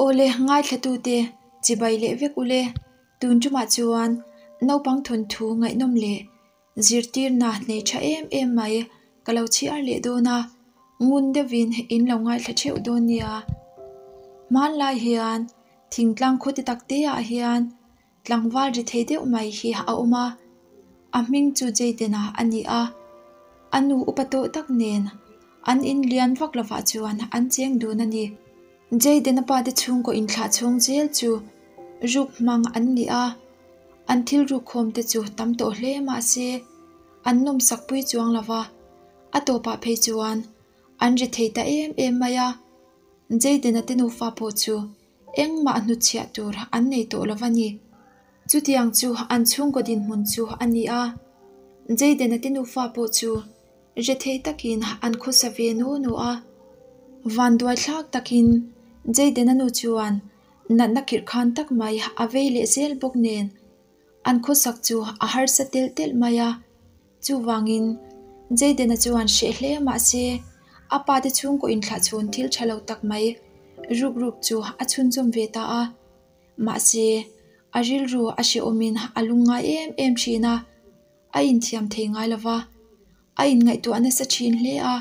Awle ngaithlatute chibai leh vek ule, tun tumah chuan naupang thawnthu ngaihnawm leh zirtirna nei tha em em mai ka lo chhiar leh dawn a, ngun deuhin in lo ngaithla theuh dawn nia. Hmanlai hian thingtlang khaw ti tak te ah hian Tlangval ri thei deuh mai hi a awm a, a hming chu Jayden-a a ni a, a nu upa tawh tak nen an in lian vak lovah chuan an cheng dun a ni. Jayden-a pa te chhungkaw inthlah chhung zel chu ruk hmang an ni a, an thil ruk khawm te chu tam tawh hle mah se an nawmsak pui chuang lo va, a tawpah phei chuan an ri thei ta em em mai a, Jayden-a te nufa pawh chu Engmah hnutchhiah tur an nei tawh lo va ni. Chutiang chu an chhungkaw dinhmun chu a ni a. Jayden-a te nufa pawh chu rethei takin an khawsa ve nu nu a. Vanduai thlak takin Jayden-a nu chuan natna khirh khan tak mai a vei leh zel bawk nen an khawsak chu a harsa telh telh mai a. Chuvangin, Jayden-a chuan hreh hle mah se, a pa te chhungkaw inthlah chhun thil tha lo tak mai ruk ruk chu a chhunzawm ve ta a. Mahse, a rilru a hrehawmin a lungngai em em thin a, a inthiam thei ngai lo va, a inngaihtuah nasa thin hle a.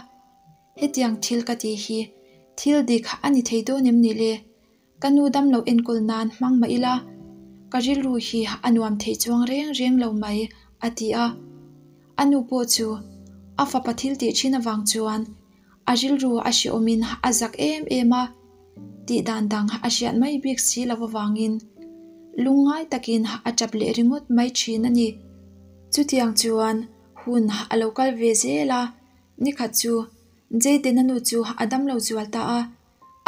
Hetiang thil ka tih hi thil dik a ni thei dawn em ni le? Ka nu damlo enkawl nan hmang mah ila, ka rilru hi a nuam thei chuang reng reng lo mai, a ti a. A nu pawh chu a fapa thil tih thin avang chuan a rilru a hrehawmin a zak em em a, tih dan dang a hriat mai bik si lo avangin lungngai takin a tap leh ringawt mai thin a ni. Chutiang chuan hun a lo kal ve zel a, nikhat chu Jayden-a nu chu a damlo zual ta a.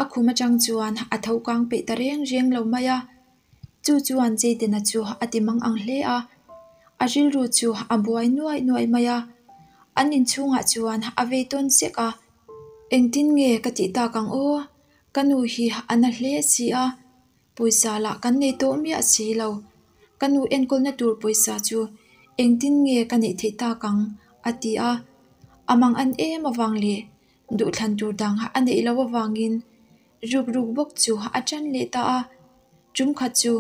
A khum atang chuan a tho kang peih ta reng reng lo mai a, chu chuan Jayden-a chu a ti mang ang hle a, a rilru chu a buai nuai nuai mai a, an inchhungah chuan a vei tawn sek a, Engtin nge ka tih tak ang aw, ka nu hi a na hle si a, Pawisa lah kan nei tawh miah si lo. Ka nu enkawlna tur pawisa chu engtin nge ka neih theih tak ang? a ti a. A mang an em avang leh duhthlan tur dang a neih loh avangin ruk ruk bawk chu a tan leh ta a. Tum khat chu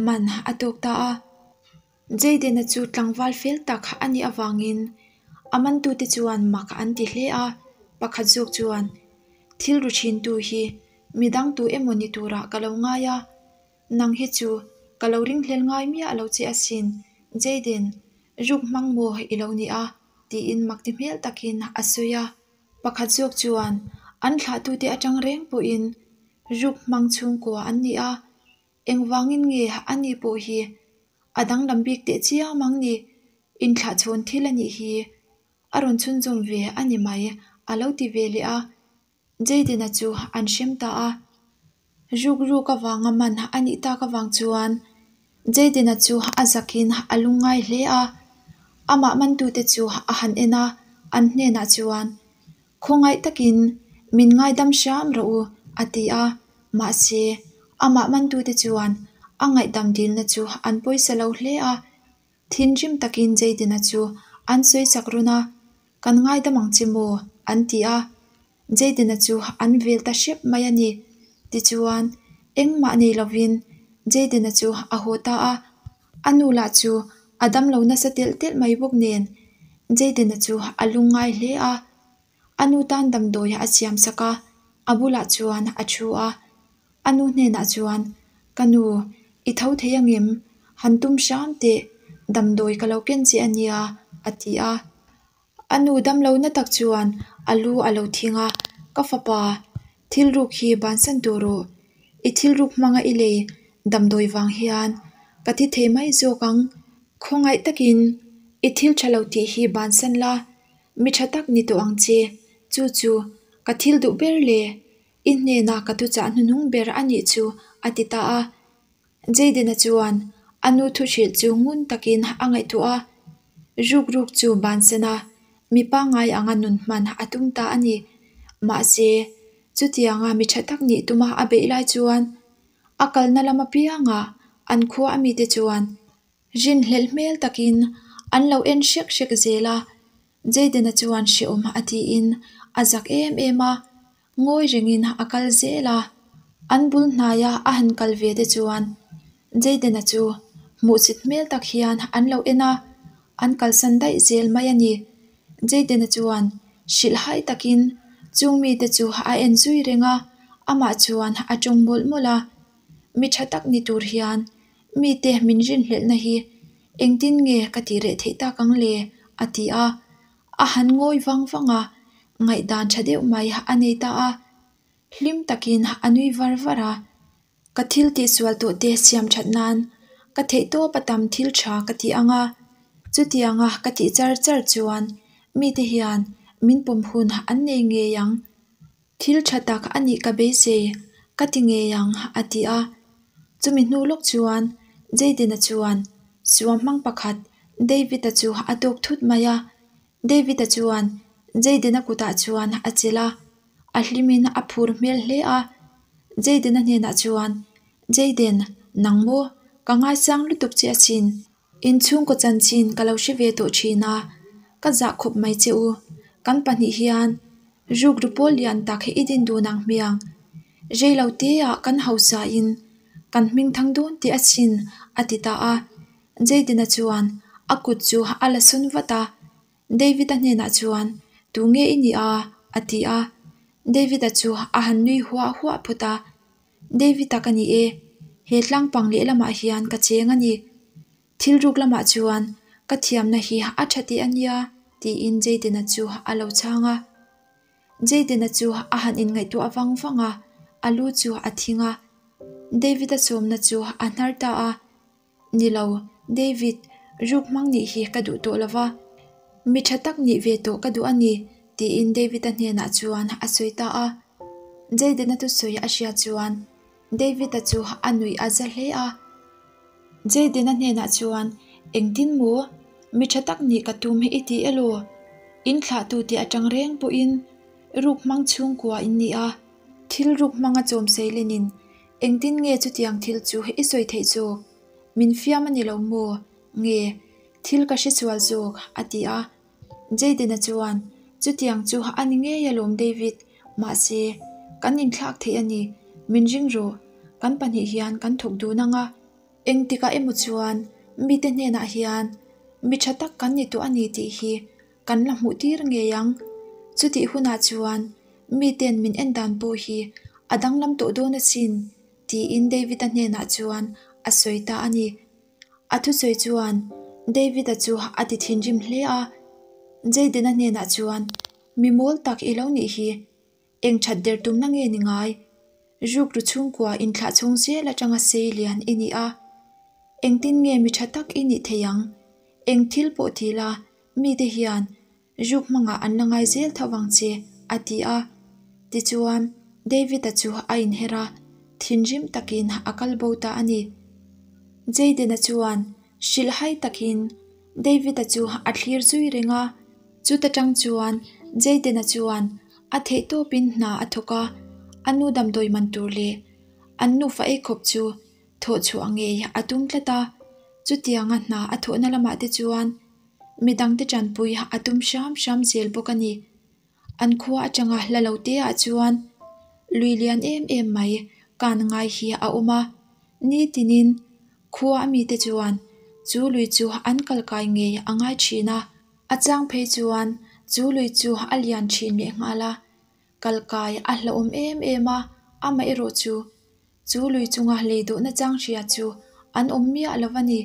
man a tawk ta a. Jayden-a chu tlangval fel tak a nih avangin a mantute chuan mak an ti hle a, pakhat zawk chuan, Thil ru thintu hi midang tu emaw ni turah ka lo ngai a, nang hi chu ka lo ringhlel ngai miah lo che asin, Jayden, ruk hmang maw i lo ni a? tiin mak ti hmel takin a sawi a. Pakhat zawk chuan an thlahtute atang reng pawhin ruk hmang chhungkua an ni a, Engvangin nge a ni pawh hi a danglam bik teh chiam ang ni? Inthlahchhawn thil a nih hi a rawn chhunzawm ve a ni mai a lo ti ve leh a. Jayden-a chu an hrem ta a. Ruk ruk avanga man a nih tak avang chuan Jayden-a chu a zakin a lungngai hle a. Amah mantute chu a han en a, an hnenah chuan Khawngaih takin min ngaidam hram rawh u, a ti a. Mahse, amah mantute chuan a ngaihdam dilna chu an pawisa lo hle a. Thinrim takin Jayden-a chu an sawi chak run a, Kan ngaidam ang che maw? an ti a. Jayden-a chu an vel ta hrep mai a ni. Tichuan, engmah nei lovin Jayden-a chu a haw ta a. A nu lah chu a damlo nasa telh telh mai bawk nen Jayden-a chu a lungngai hle a. A nu tan damdawi a siam sak a, a bulah chuan a thu a. A nu hnenah chuan, Ka nu, i tho thei angem? Han tum hram teh, damdawi ka lo ken che a nia, a ti a. A nu damlo na tak chuan a lu a lo thing a, Ka fapa, thil ruk hi bansan tur rawh. I thil ruk hmanga i lei damdawi vang hian ka thi thei mai zawk ang. Khawngaih takin i thil tha lo tih hi bansan la, mi tha tak ni tawh ang che. Chu chu ka thil duh ber le, i hnena ka thuchah hnuhnung ber a nih chu, a ti ta a. Jayden-a chuan a nu thuhrilh chu ngun takin a ngaihtuah a, ruk ruk chu bansan a, mi pangngai anga nun hman a tum ta a ni. Mahse, chutianga mi tha tak nih tuma a beih lai chuan a kalna lam apiangah an khua a mite chuan rinhlelh hmel takin an lo en hrek hrek zel a, Jayden-a chuan hrehawm a tiin a zak em em a, Ngawi rengin a kal zel a. An bul hnaia a han kal ve te chuan Jayden-a chu hmuhsit hmel tak hian an lo en a, an kalsan daih zel mai a ni. Jayden-a chuan hrilhhai takin chung mite chu a en zui reng a, amah chuan a tawng mawlh mawlh a. Mi tha tak ni tur hian mite min rinhlelhna hi engtin nge ka tih reh theih tak ang le? a ti a. A han ngawi vang vang a, ngaihdan tha deuh mai a nei ta a. Hlim takin a nui var var a. Ka thil tihsual tawh te siam that nan ka theihtawp a tam thil tha ka ti ang a, chutianga ka tih char char chuan mite hian min pawm hun an nei ngei ang. Thil tha tak a nih ka beisei ka ti ngei ang a ti a. Chumi hnu lawk chuan Jayden-a chuan suamhmang pakhat David-a chu a tawk thut mai a. David-a chuan Jayden-a kutah chuan a chelh a, a hlimin a phur hmel hle a. Jayden-a hnenah chuan, Jayden, nang maw? Ka ngaisang lutuk che asin. Inchhungkaw chanchin ka lo hre ve tawh thin a, ka zah khawp mai che u. Kan pahnih hian rukru pawl lian tak i din dun ang hmiang. Reilo teah kan hausa in kan hming thang dawn teh asin a ti ta a. Jayden-a chuan a kut chu a la sawn vat a. David-a hnenah chuan, Tu nge i nih a? a ti a. David-a chu a han nui huah huah phawt a. David-a ka ni e, he tlangpang lehlamah hian ka cheng a ni. Thil ruk lamah chuan ka thiamna hi a tha teh a nia, tiin Jayden-a chu a lo chhang a. Jayden-a chu a han inngaihtuah vang vang a, a lu chu a thing a. David-a sawmna chu a hnar ta a. Ni lo, David, ruk hmang nih hi ka duh tawh lo va, mi tha tak nih ve tawh ka duh a ni, tiin David-a hnenah chuan a sawi ta a. Jayden-a thusawi a hriat chuan David-a chu a nuih a za hle a. Jayden-a hnenah chuan, Engtin maw? Mi tha tak nih ka tum i ti elaw? In thlahtute atang reng pawhin ruk hmang chhungkua in ni a, thil ruk hmanga chawm seilenin Engtin nge chutiang thil chu i sawi theih zawk? Min fiam a ni lo maw? Nge, thil ka hre sual zawk? a ti a. Jayden-a chuan, Chutiang chu a ni ngei alawm David, mahse, kan inthlak theih a ni. Min ring rawh, kan pahnih hian kan thawk dun ang a. Engtikah emaw chuan mite hnenah hian mi tha tak kan ni tawh a ni tih hi kan la hmuh tir ngei ang. Chutih hunah chuan miten min en dan pawh hi a danglam tawh dawn asin, tiin David-a hnenah chuan a sawi ta a ni. A thusawi chuan David-a chu a ti thinrim hle a. Jayden-a hnenah chuan, Mi mawl tak i lo nih hi, eng that der tumna nge ni ngai? Rukru chhungkua inthlah chhung zel atanga sei lian i ni a. Engtin nge mi tha tak i nih thei ang? Eng thil pawh ti la, mite hian ruk hmangah an la ngai zel tho vang che, a ti a. Tichuan, David-a chu a inher a, thinrim takin a kal bo ta a ni. Jayden-a chuan hrilhhai takin David-a chu a thlir zui reng a. Chuta tang chuan Jayden-a chuan a theihtawpin hna a thawk a, a nu damdawi man tur leh an nufa eikhawp chu thawh chhuah ngei a tum tlat a, chutianga hna a thawhna lamah te chuan midangte tanpui a tum hram hram zel bawk a ni. An khua atanga hla lo te ah chuan lui lian em em mai kan ngai hi a awm a, nitinin khua a mite chuan chu lui chu an kal kai ngei a ngai thin a, a chang phei chuan chu lui chu a lian thin leh nghal a, kal kai a hlauhawm em em a, amaherawh chu Chu lui chunga lei duhna chang hria chu an awm miah lo a ni.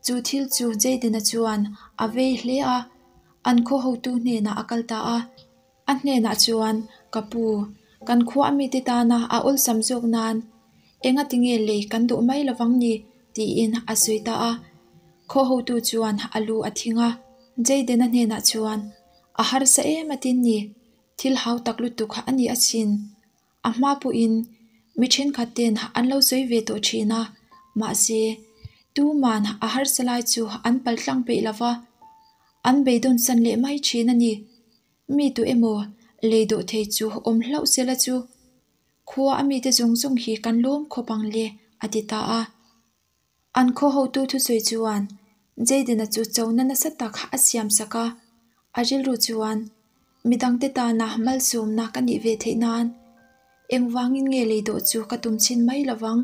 Chu thil chu Jayden-a chuan a vei hle a, an khaw hotu hnenah a kal ta a. A hnenah chuan, Ka pu, kan khua mite tana a awlsam zawk nan enga tinge lei kan duh mai lovang ni? tiin a sawi ta a. Khaw hotu chuan a lu a thing a. Jayden-a hnenah chuan, A harsa em atin ni, thil hau tak lutuk a ni asin. A hma pawhin mi thenkhat ten an lo sawi ve tawh thin a, mahse tuman a harsa lai chu an pal tlang peih lo va, an beidawn san leh mai thin a ni. Mi tu emaw lei dawh thei chu awm hlauh sela chu khua a mite zawng zawng hi kan lawm khawp ang le, a ti ta a. An khaw hotu thusawi chuan Jayden-a chu chona nasa tak a siam sak a, a rilru chuan midangte tana malsawmna ka nih ve theih nan Engvangin nge lei dawh chu ka tum chhin mai lovang?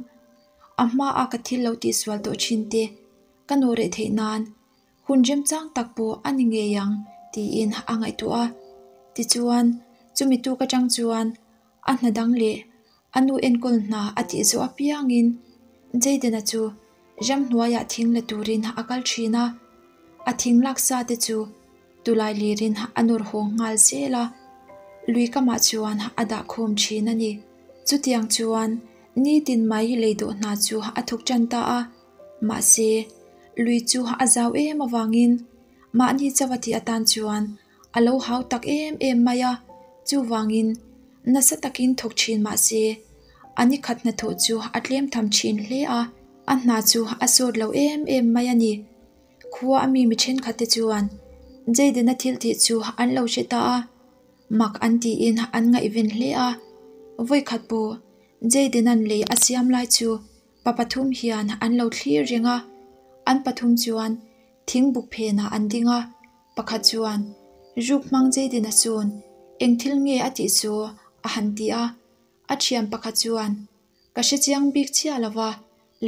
A hmaa ka thil lo tihsual tawh thin te ka nawh reh theih nan hun remchang tak pawh a ni ngei ang tiin a ngaihtuah a. Tichuan, chumi tuk atang chuan a hna dang leh a nu enkawl hna a tih zawh apiangin Jayden-a chu ramhnuaiah thing la turin a kal thin a. A thing laksa te chu Tulai lirin a nawr haw nghal zel a, lui kamah chuan a dah khawm thin a ni. Chutiang chuan nitin mai lei dawh hna chu a thawk tan ta a, mahse lui chu a zau em avangin mahni chauh a tih atan chuan a lo hau tak em em mai a, chuvangin nasa takin thawk thin mahse a nikhat hnathawh chu a tlem tham thin hle a, a hna chu a sawt lo em em mai a ni. Khua a mi mi thenkhat te chuan Jayden-a thil tih chu an lo hre ta a, mak an tiin an ngaihven hle a. Vawikhat pawh Jayden-a'n lei a siam lai chu pa pathum hian an lo thlir reng a, an pathum chuan thing buk phenah an ding a, pakhat chuan Ruk hmang Jayden-a chuan eng thil nge a tih chu a han ti a, a thian pakhat chuan Ka hre chiang bik chiah lo va,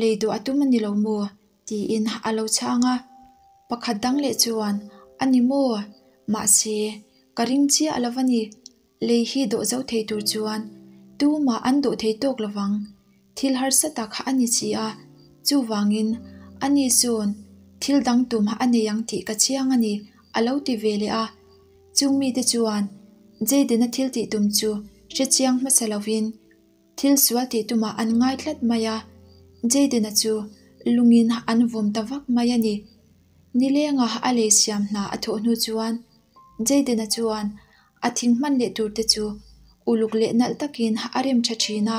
lei duh a tum a ni lo maw? tiin a lo chhang a. Pakhat dang leh chuan, A ni maw? Mahse, ka ring chiah lo va ni. Lei hi dawh zo thei tur chuan tumah an dawh thei tawk lo vang. Thil harsa tak a ni si a, chuvangin ani sawn thil dang tum a nei ang tih ka chiang a ni, a lo ti ve leh a. Chung mite chuan Jayden-a thil tih tum chu hre chiang hmasa lovin, Thil sual tih tumah an ngai tlat mai a, Jayden-a chu lungin an vawm ta vak mai a ni. Nilenga a lei siam hna a thawh hnu chuan Jayden-a chuan a thing hman leh tur te chu uluk leh nalh takin a rem tha thin a,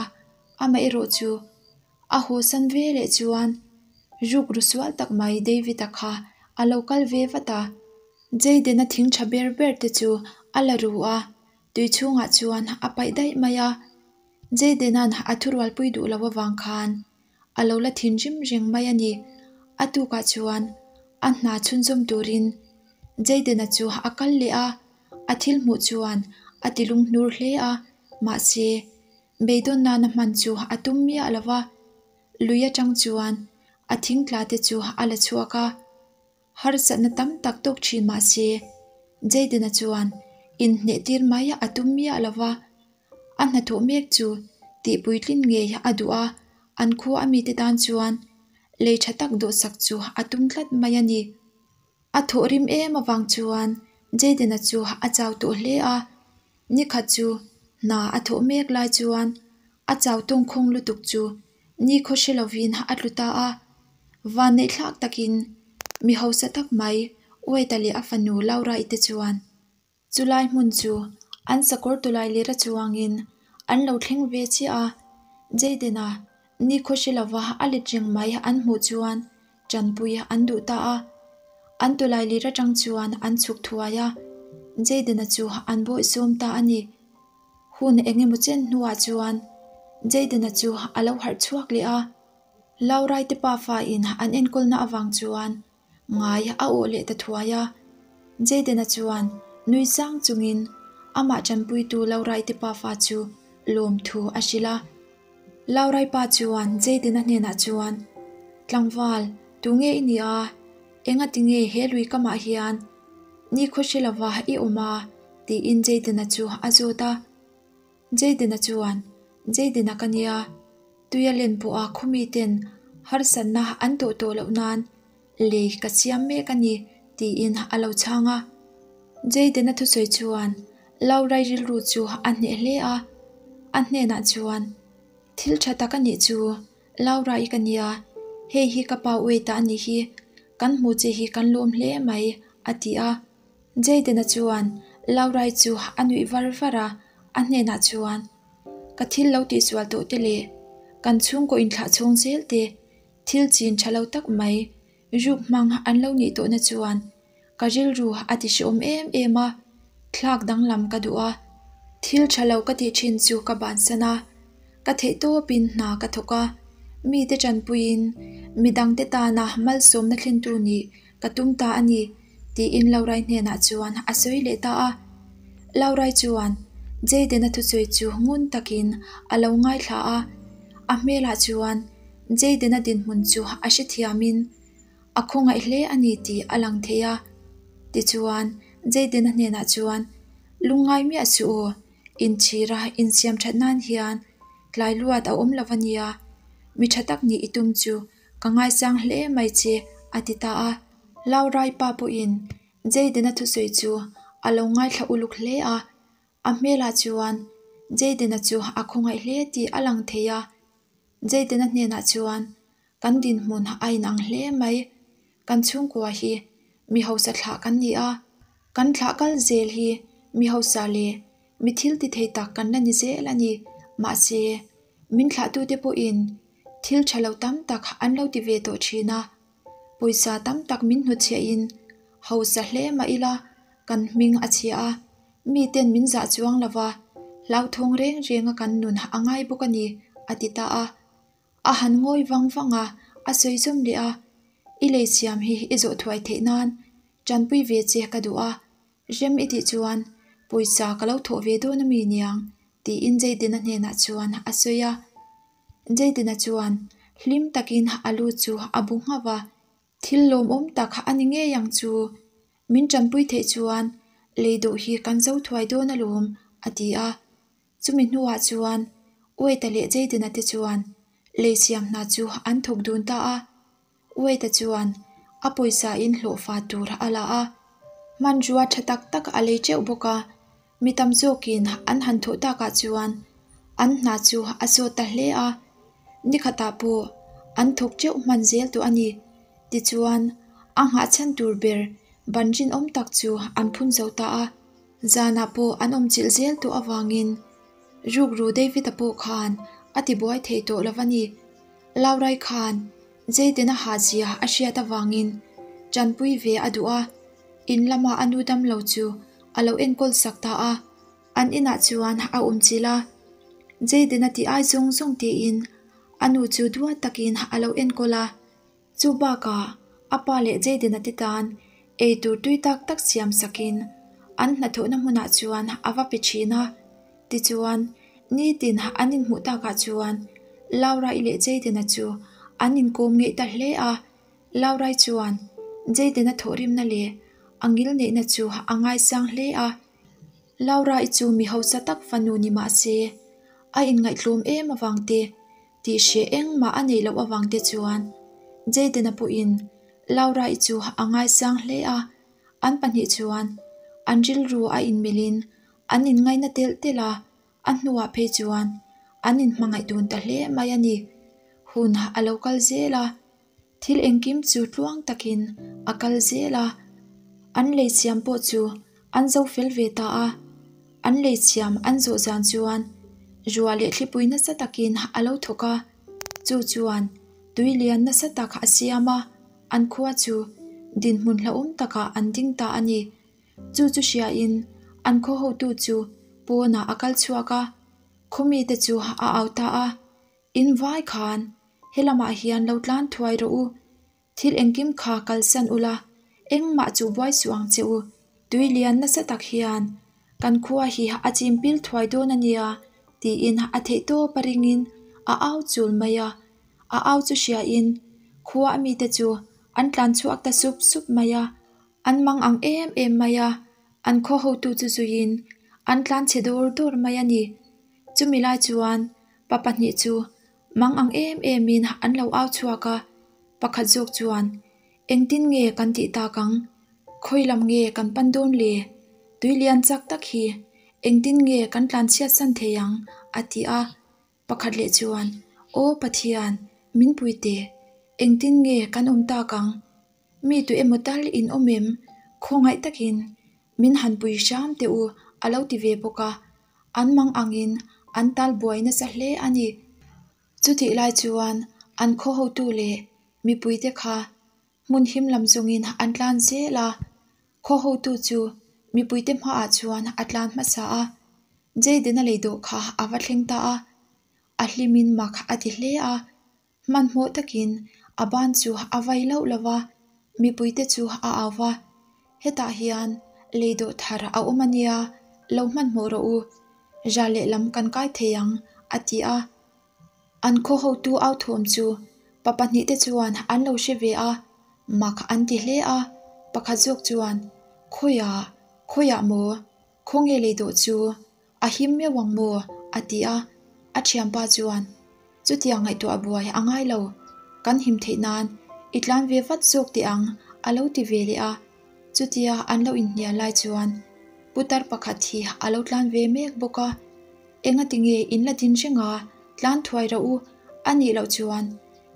amaherawh chu a hawsan ve leh chuan rukru sual tak mai David-a kha a lo kal ve vat a. Jayden-a thing tha ber ber te chu a la ru a, Tui chhungah chuan a paih daih mai a, Jayden-a'n a thurualpui duh loh avang khan a lo la thinrim reng mai a ni. A tukah chuan a hna chhunzawm turin Jayden-a chu a kal leh a, a thil hmuh chuan a ti lunghnur hle a, mahse beidawn nana hman chu a tum miah lo va, lui atang chuan a thing tla te chu a la chhuak a. Harsatna tam tak tawk thin mah se, Jayden-a chuan inhneh tir mai a tum miah lo va, a hnathawh mek chu tihpuitlin ngei a duh a, an khua a mite tan chuan lei tha tak dawhsak chu a tum tlat mai a ni. A thawh rim em avang chuan Jayden-a chu a chau tawh hle a, nikhat chu hna a thawh mek lai chuan a chau tawngkhawng lutuk chu Nikhaw hre lovin a tlu ta a, vanneih thlak takin mi hausa tak mai Wade-a leh a fanu Laura-i te chuan chulai hmun chu an sakawr tawlai lera chuangin an lo thleng ve chiah a, Jayden-a nikhaw hre lova a let reng mai an hmuh chuan tanpui an duh ta a, an tawlai lir atang chuan an chhuk thuai a, Jayden-a chu an bawihsawm ta a ni. Hun eng emaw chen hnuah chuan Jayden-a chu a lo harh chhuak leh a, Laurai te pafa in an enkawlna avang chuan ngai a awh leh ta thuai a. Jayden-a chuan nui sang chungin amah tanpuitu Laurai te pafa chu lawmthu a hrilh a. Laurai pa chuan Jayden-a hnenah chuan, Tlangval, tunge i nih a? Engati nge he lui kamah hian nikhaw hre lova i awm a? Tiin Jayden-a chu a zawt a. Jayden-a chuan, Jayden-a ka nia, tuia len pawha khawmi ten harsatna an tawh tawh loh nan lei ka siam mek a ni, tiin a lo chhang a. Jayden-a thusawi chuan Laura-i rilru chu a hneh hle a, a hnenah chuan, Thil tha tak a nih chu, Laura-i ka nia, hei hi ka pa Wade-a a nih hi, kan hmu che hi kan lawm hle mai, a ti a. Jayden-a chuan Laura-i chu a nuih var var a, a hnenah chuan, Ka thil lo tihsual tawh te leh kan chhungkaw inthlah chhawng zel te, thil chin tha lo tak mai, ruk hmang an lo nih tawhna chuan ka rilru a ti hrehawm em em a, thlak danglam ka duh a, thil tha lo ka tih thin chu ka bansan a, ka theih tawpin hna ka thawk a, mite tanpuiin midangte tana malsawmna thlentu nih ka tum ta a ni, tiin Laurai hnenah chuan a sawi leh ta a. Laurai chuan, Jayden-a thusawi chu ngun takin a lo ngaithla a, a hmelah chuan Jayden-a dinhmun chu a hrethiamin a khawngaih hle a ni tih a lang thei a. Tichuan, Jayden-a hnenah chuan, Lungngai miah suh aw, inchhira insiam that nan hian tlai luat a awm lo a nia, mi tha tak nih i tum chu ka ngaisang hle mai che, a ti ta a. Laurai pa pawhin Jayden-a thusawi chu a lo ngaithla uluk hle a, a hmelah chuan Jayden-a chu a khawngaih hle tih a lang thei a. Jayden-a hnenah chuan, Kan dinhmun a inang hle mai, kan chhungkua hi mi hausa thlah kan ni a, kan thlah kal zel hi mi hausa leh mi thil ti thei tak kan la ni zel a ni. Mahse, min thlahtute pawhin thil tha lo tam tak an lo ti ve tawh thin a. Pawisa tam tak min hnutchhiahin hausa hle mah ila kan hming a chhia a, miten min zah chuang lo va, hlauthawng reng renga kan nun a ngai bawk a ni, a ti ta a. A han ngawi vang vang a, a sawi zawm leh a, I lei siam hi i zawh thuai theih nan tanpui ve che ka duh a, rem i tih chuan pawisa ka lo thawh ve dawn ami niang, tiin Jayden-a hnenah chuan a sawi a. Jayden-a chuan hlim takin a lu chu a bu nghauh a, Thil lawmawm tak a ni ngei ang chu. Min tanpui theih chuan lei dawh hi kan zo thuai dawn alawm, a ti a. Chumi hnuah chuan Wade-a leh Jayden-a te chuan lei siam hna chu an thawk dun ta a. Wade-a chuan a pawisa in hlawhfa tur a la a, hmanrua tha tak tak a lei teuh bawk a. Mi tam zawkin an han thawh takah chuan an hna chu a sawt ta hle a, nikhatah pawh an thawk teuh hman zel tawh a ni. Tichuan, a nghah chhan tur ber ban rinawm tak chu an phun zo ta a, zanah pawh an awm chilh zel tawh avangin rukru David-a pawh khan a tibuai thei tawh lo a ni. Laurai khan Jayden-a hahzia a hriat avangin tanpui ve a duh a, in lama a nu damlo chu a lo enkawl sak ta a, an inah chuan a awm chilh a. Jayden-a tih ai zawng zawng tiin a nu chu duat takin a lo enkawl a, chu bakah a pa leh Jayden-a te tan ei tur tui tak tak siam sakin an hnathawhna hmunah chuan a va pe thin a. Tichuan, nitin an inhmuh takah chuan Laura-i leh Jayden-a chu an inkawm ngeih ta hle a. Laurai chuan Jayden-a thawhrimna leh a ngilneihna chu a ngaisang hle a. Laurai chu mi hausa tak fanu ni mah se, a inngaihtlawm em avang te, tih hreh engmah a neih loh avang te chuan Jayden-a pawhin Laurai chu a ngaisang hle a. An pahnih chuan an rilru a inmilhin an inngaina telh telh a. A hnuah phei chuan an inhmangaih dun ta hle mai a ni. Hun a lo kal zel a, thil engkim chu tluang takin a kal zel a. An lei siam pawh chu an zo fel ve ta a. An lei siam an zawh zan chuan ruah leh thlipui nasa takin a lo thawk a, chu chuan tui lian nasa tak a siam a, an khua chu dinhmun hlauhawm takah an ding ta a ni. Chu chu hriain an khaw hotu chu pawnah a kal chhuak a, khaw mite chu a au ta a, In vai khan he lamah hian lo tlan thuai rawh u, thil engkim kha kalsan ula, engmah chu buai suh ang che u, tui lian nasa tak hian kan khua hi a chim pil thuai dawn a nia, tiin a theihtawp a ringin a au chul mai a, a au chu hriain khua a mite chu an tlan chhuak ta sup sup mai a. An mang ang em em mai a, an khaw hotu chu zuiin an tlan chhe dawr dawr mai a ni. Chumi lai chuan pa pahnih chu mang ang em emin an lo au chhuak a, pakhat zawk chuan, Engtin nge kan tih tak ang? Khawi lam nge kan pan dawn le? Tui lian chak tak hi engtin nge kan tlan chhiat san thei ang? a ti a. Pakhat leh chuan, Aw Pathian, min pui teh, engtin nge kan awm tak ang? Mi tu emaw tal in awm em? Khawngaih takin min han pui hram teh u a lo ti ve bawk a, an mang angin an tal buai nasa hle a ni. Chutih lai chuan an khaw hotu leh mipuite kha hmun him lam zawngin an tlan zel a, khaw hotu chu mipuite hmaah chuan a tlan hmasa a, Jayden-a lei dawh kha a va thleng ta a, a hlimin mak a ti hle a. Hmanhmawh takin a ban chu a vai loh lo va, mipuite chu a au va, Hetah hian lei dawh thar a awm a nia, lo hmanhmawh rawh u. Ral lehlam kan kai thei ang, a ti a. An khaw hotu au thawm chu pa pahnihte chuan an lo hre ve a, mak an ti hle a. Pakhat zawk chuan, Khawiah, khawiah maw? Khawnge lei dawh chu? A him meuh ang maw? a ti a. A thianpa chuan, Chutiang ngaihtuah buai a ngai lo. Kan him theih nan i tlan ve vat zawk teh ang, a lo ti ve leh a. Chutia an lo inhnial lai chuan putar pakhat hi a lo tlan ve mek bawk a. Engati nge in la din reng a, tlan thuai rauh u, a nih loh chuan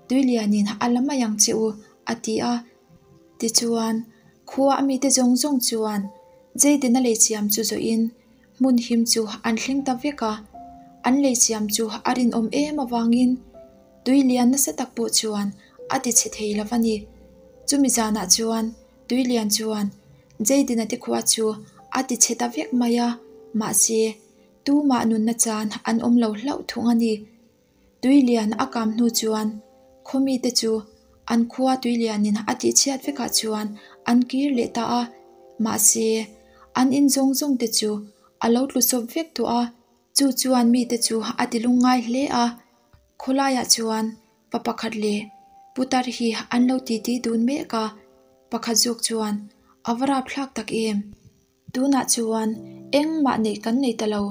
Tuilianin a la mai ang che u, a ti a. Tichuan, khua a mite zawng zawng chuan Jayden-a leichiam chu zawhin hmun him chu an thleng ta vek a. An leichiam chu a rinawm em avangin Tuilian nasa tak pawh chuan a ti chhe thei lo a ni. Chumi zanah chuan Tuilian chuan Jayden-a te khua chu a ti chhe ta vek mai a, mahse, tumah nunna chan an awm lo hlauh thung a ni. Tuilian a kam hnu chuan khawmite chu an khua tuilianin a tihchhiat vekah chuan an kir leh ta a, mahse, an in zawng zawng te chu a lo tlu sawp vek tawh a, chu chuan mite chu a ti lungngai hle a. Khawlaiah chuan pa pakhat leh putar hi an lo titi dun mek a, pakhat zawk chuan a va rapthlak tak em? Tunah chuan engmah neih kan nei ta lo,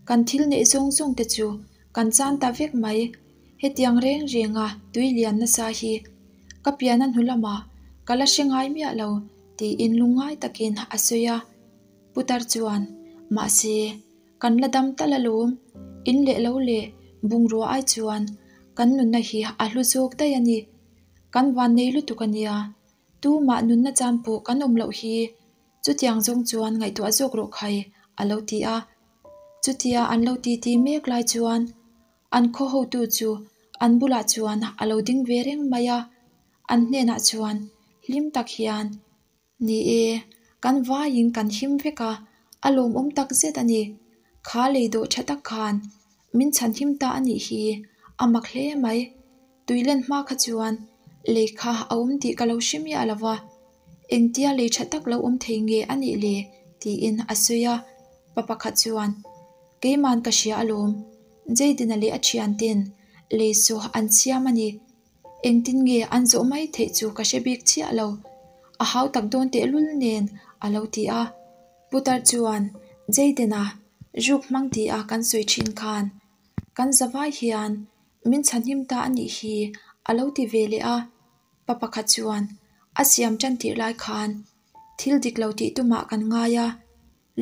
kan thil neih zawng zawng te chu kan chan ta vek mai. Hetiang reng renga tui lian nasa hi ka piana hnu lamah ka la hre ngai miah lo tiin lungngai takin a sawi a. Putar chuan, Mahse, kan la dam tal alawm, in leh lo leh bungrua ai chuan kan nunna hi a hlu zawk daih a ni. Kan vannei lutuk a nia, tumah nunna chan pawh kan awm loh hi. Chutiang zawng chuan ngaihtuah zawk rawh khai, a lo ti a. Chutia an lo titi mek lai chuan an khaw hotu chu an bulah chuan a lo ding ve reng mai a. An hnenah chuan hlim tak hian, Ni e, kan vaiin kan him vek a, a lawmawm tak zet a ni. Kha lei dawh tha tak khan min chhan him ta a nih hi, a mak hle mai. Tuilen hma kha chuan lei kha a awm tih ka lo hre miah lo va, engtia lei tha tak lo awm thei nge a nih le? tiin a sawi a. Pa pakhat chuan, Keiman ka hria alawm, Jayden-a leh a thianten lei saw an siam a ni. Engtin nge an zawh mai theih chu ka hre bik chiah lo, a hau tak dawn tehlul nen a lo ti a. Putar chuan, Jayden-a, ruk hmang ti a kan sawi thin khan kan zavai hian Min chhanhim ta a nih hi, a lo ti ve leh a. Pa pakhat chuan, A siam tan tirh lai khan thil dik lo tih tumah kan ngai a,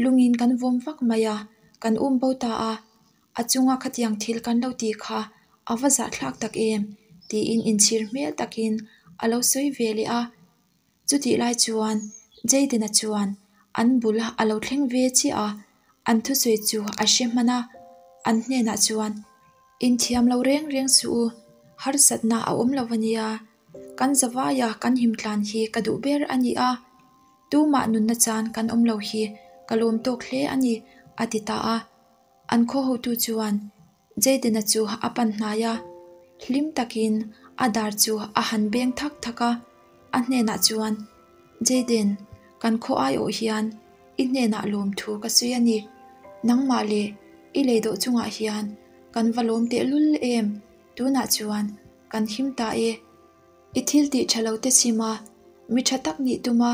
lungin kan vawm vak mai a, kan um bo ta a, a chunga khatiang thil kan lo tih kha a va zahthlak tak em, tiin inchhir hmel takin a lo sawi ve leh a. Chutih lai chuan Jayden-a chuan an bul a lo thleng ve chiah a, an thusawi chu a hre hman a, an hnenah chuan, Inthiam lo reng reng suh u, harsatna a awm lo a nia, kan zavaia kan himtlan hi ka duh ber a ni a, tumah nunna chan kan awm lo hi ka lawm tawk hle a ni, a ti ta a. An khaw hotu chuan Jayden-a chu a pan hnai a, hlim takin a dar chu a han beng thak thak a, a hnenah chuan, Jayden, kan khaw aiawh hian i hnenah lawmthu ka sawi a ni. Nangmah leh i lei dawh chungah hian kan va lawm tehlul em? Tunah chuan kan him ta e. I thil tih tha lo te chim a, mi tha tak nih tum a,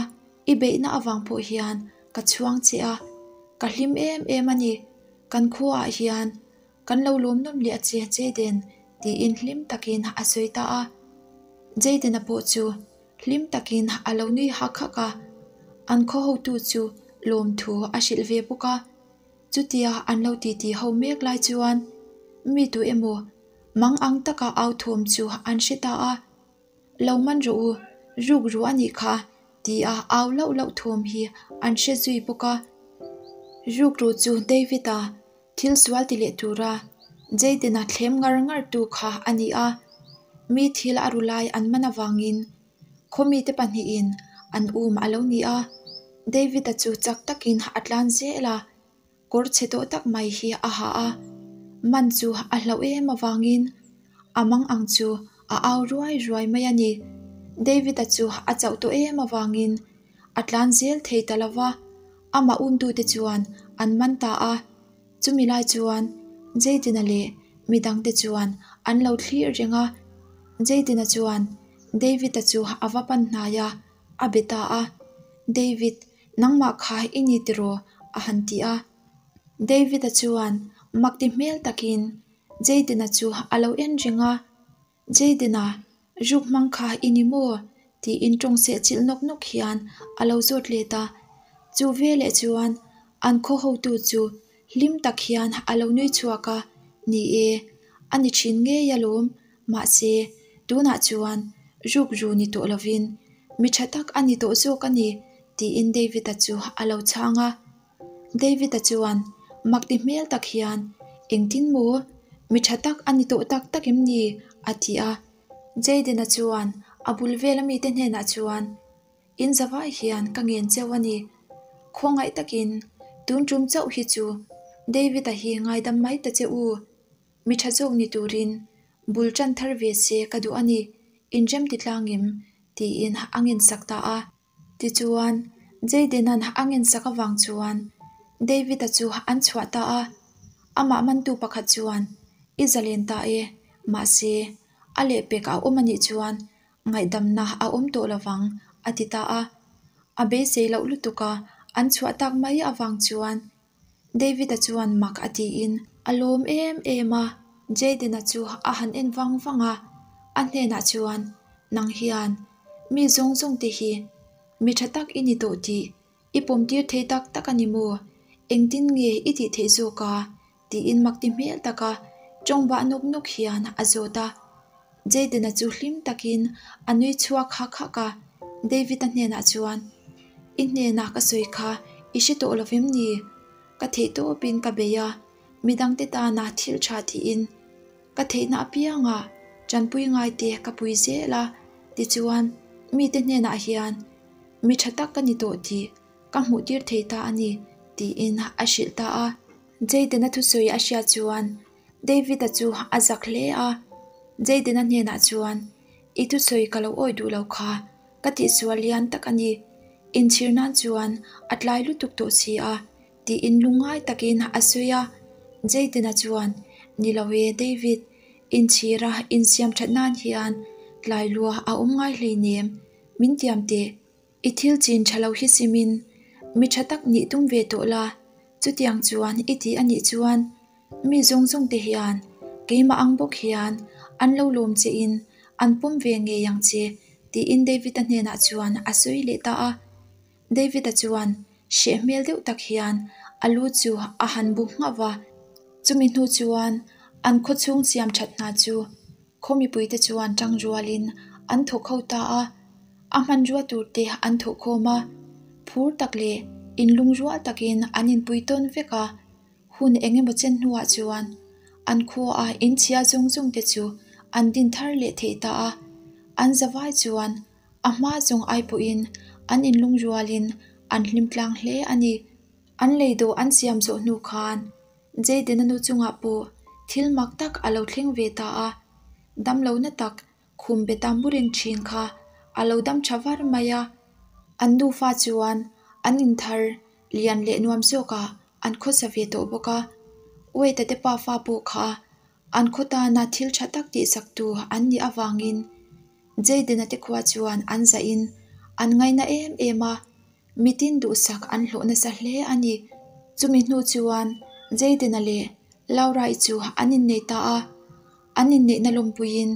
i beihna avang pawh hian ka chhuang che a, ka hlim em em a ni. Kan khuaah hian kan lo lawm nawm leh a che Jayden tiin hlim takin a sawi ta a. Jayden-a pawh chu hlim takin a lo nui hak hak a, an khaw hotu chu lawmthu a hrilh ve bawk a. Chutia an lo titi ho mek lai chuan mi tu emaw mang ang taka au thawm chu an hre ta a. Lo man rawh u, ruk ru a nih kha tia au lauh lauh thawm hi an hre zui bawk a. Ruk ru chu David-a thil sual ti leh tura Jayden-a thlem ngar ngar tu kha a ni a. Mi thil a ru lai an man avangin khawmite pahnihin an um a lo ni a. David-a chu chak takin a tlan zel a. Kawr chhe tawh tak mai hi a ha a, man chu a hlauh em avangin a mang ang chu a au ruai ruai mai a ni. David-a chu a chauh tawh em avangin a tlan zel thei ta lo va, amah umtute chuan an man ta a. Chumi lai chuan Jayden-a leh midangte chuan an lo thlir reng a. Jayden-a chuan David-a chu a va pan hnai a, a be ta a, David, nangmah kha i ni tiraw? a han ti a. David-a chuan mak ti hmel takin Jayden-a chu a lo en reng a, Jayden-a, ruk hmang kha i ni maw? tiin tawng seh chilh nawk nawk hian a lo zawt let a. Chu veleh chuan an khaw hotu chu hlim tak hian a lo nui chhuak a, Ni e, a ni thin ngei alawm, mahse, tunah chuan rukru ni tawh lovin mi tha tak a ni tawh zawk a ni, tiin David-a chu a lo chhang a. David-a chuan mak ti hmel tak hian, Engtin maw? Mi tha tak a ni tawh tak tak em ni? a ti a. Jayden-a chuan a bul vel amite hnenah chuan, In zavai hian ka ngen cheu a ni. Khawngaih takin tun tum chauh hi chu David-a hi ngaidam mai ta che u. Mi tha zawk ni turin bul tan thar ve se ka duh a ni, inrem ti tlang em? tiin a ngensak ta a. Tichuan, Jayden-a'n a ngensak avang chuan David-a chu an chhuah ta a. Amah mantu pakhat chuan, I zalen ta e, mahse, a lehpek a awm a nih chuan ngaihdamna a awm tawh lovang, a ti ta a. A beisei loh lutuk a, an chhuah tak mai avang chuan David-a chuan mak a tiin a lawm em em a. Jayden-a chu a han en vang vang a, a hnenah chuan, Nang hian mi zawng zawng te hi mi tha tak i ni tawh tih i pawm tir thei tak tak a ni maw? Engtin nge i tih theih zawk a? tiin mak ti hmel taka tawng bah nawk nawk hian a zawt a. Jayden-a chu hlim takin a nui chhuak hak hak a, David-a hnenah chuan, I hnenah ka sawi kha i hre tawh lovem ni? Ka theih tawpin ka bei a, midangte tana thil tha tiin ka theihna apiangah tanpui ngaite ka pui zel a, tichuan mite hnenah hian mi tha tak ka ni tawh tih ka hmuh tir thei ta a ni, tiin a hrilh ta a. Jayden-a thusawi a hriat chuan David-a chu a zak hle a, Jayden-a hnenah chuan, I thusawi ka lo awih duh lo kha, ka tihsual lian tak a ni. Inchhir nan chuan a tlai lutuk tawh si a, tiin lungngai takin a sawi a. Jayden-a chuan, Ni lo e, David, inchhira insiam that nan hian tlai lua a awm ngai hleinem, min tiam teh. I thil chin tha lo hi simin mi tha tak nih tum ve tawh la, chutiang chuan i ti a nih chuan mi zawng zawng te hian keimah ang bawk hian an lo lawm che in an pawm ve ngei ang che tiin David-a hnenah chuan a sawi leh ta a. David-a chuan hreh hmel deuh tak hian a lu chu a han bu nghauh va, chumi hnu chuan an khawchhung siam that hna chu Khaw mipuite chuan tang rualin an thawk ho ta a, a hmanrua turte an thawh khawm a, phur tak leh inlungrual takin an inpui tawn vek a, hun eng emaw chen hnuah chuan an khuaah inchhia zawng zawng te chu an din thar leh theih ta a, an zavai chuan a hma zawng ai pawhin an inlungrualin an hlim tlang hle a ni. An lei dawh an siam zawh hnu khan Jayden-a nu chungah pawh thil mak tak a lo thleng ve ta a, damlohna tak khum be ta mu reng thin kha a lo dam tha var mai a. An nufa chuan an inthar lian leh nuam zawkah an khawsa ve tawh bawk a, Wade-a te pafa pawh kha an khaw tana thil tha tak tihsaktu an nih avangin Jayden-a te khua chuan an zahin an ngaina em em a. Mitin duhsak an hlawh nasa hle a ni. Chumi hnu chuan Jayden-a leh Laura-i chu an innei ta a. An inneihna lawmpuiin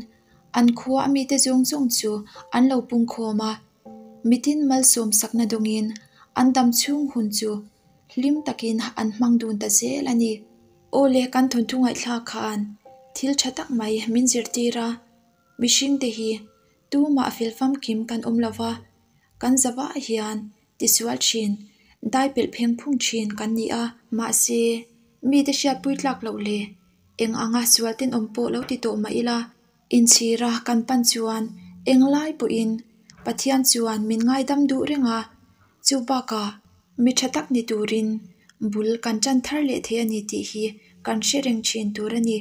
an khua a mite zawng zawng chu an lo pungkhawm a. Mitin malsawm sakna dawngin an dam chhung hun chu hlim takin an hmang dun ta zel a ni. Aw le kan thawnthu ngaihthlak khan thil tha tak mai min zirtir a. Mihringte hi tumah fel famkim kan awm lova. Kan zavah hian tisual thin, dai pelh pheng phung thin kan ni a. Mahse, mite hriatpui tlak loh le, eng anga sual tenawm pawh lo ti tawh mah ila, inchhira kan pan chuan englai pawhin Pathian chuan min ngaidam duh reng a, chu bakah mi tha tak ni turin bul kan tan thar leh thei a ni tih hi kan hre reng thin tur a ni.